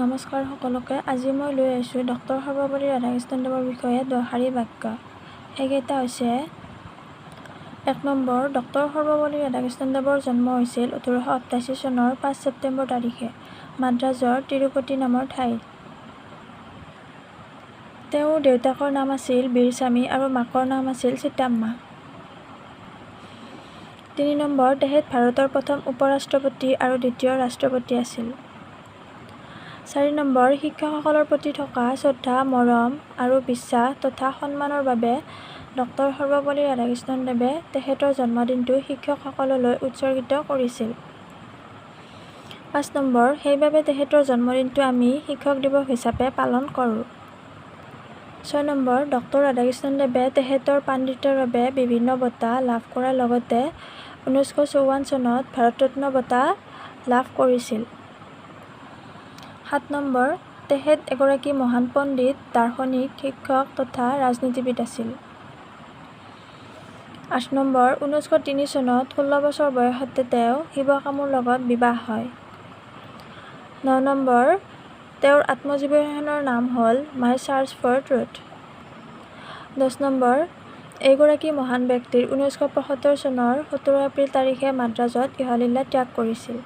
নমস্কাৰ সকলোকে। আজি মই লৈ আহিছোঁ ডক্টৰ সৰ্বপল্লী ৰাধাকৃষ্ণনদেৱৰ বিষয়ে দহশাৰী বাক্য। সেইকেইটা হৈছে: 1 নম্বৰ, ডক্টৰ সৰ্বপল্লী ৰাধাকৃষ্ণনদেৱৰ জন্ম হৈছিল 1887 চনৰ 5 ছেপ্টেম্বৰ তাৰিখে মাদ্ৰাজৰ তিৰুপতি নামৰ ঠাইত। তেওঁৰ দেউতাকৰ নাম আছিল বীৰস্বামী আৰু মাকৰ নাম আছিল সীতাম্মা। 3 নম্বৰ, তেখেত ভাৰতৰ প্ৰথম উপ-ৰাষ্ট্ৰপতি আৰু দ্বিতীয় ৰাষ্ট্ৰপতি আছিল। 4 নম্বৰ, শিক্ষকসকলৰ প্ৰতি থকা শ্ৰদ্ধা, মৰম আৰু বিশ্বাস তথা সন্মানৰ বাবে ডক্টৰ সৰ্বপল্লী ৰাধাকৃষ্ণনদেৱে তেখেতৰ জন্মদিনটো শিক্ষকসকললৈ উৎসৰ্গিত কৰিছিল। 5 নম্বৰ, সেইবাবে তেখেতৰ জন্মদিনটো আমি শিক্ষক দিৱস হিচাপে পালন কৰোঁ। 6 নম্বৰ, ডক্টৰ ৰাধাকৃষ্ণনদেৱে তেখেতৰ পাণ্ডিত্যৰ বাবে বিভিন্ন বঁটা লাভ কৰাৰ লগতে 1954 চনত ভাৰতৰত্ন বঁটা লাভ কৰিছিল। 7 নম্বৰ, তেখেত এগৰাকী মহান পণ্ডিত, দাৰ্শনিক, শিক্ষক তথা ৰাজনীতিবিদ আছিল। 8 নম্বৰ, 1903 চনত 16 বছৰ বয়সতে তেওঁ শিৱকামুৰ লগত বিবাহ হয়। 9 নম্বৰ, তেওঁৰ আত্মজীৱনীখনৰ নাম হ'ল মাই চাৰ্চ ফৰ ট্ৰুথ। 10 নম্বৰ, এইগৰাকী মহান ব্যক্তিৰ 1975 চনৰ 17 এপ্ৰিল তাৰিখে মাদ্ৰাজত ইহলীলা ত্যাগ কৰিছিল।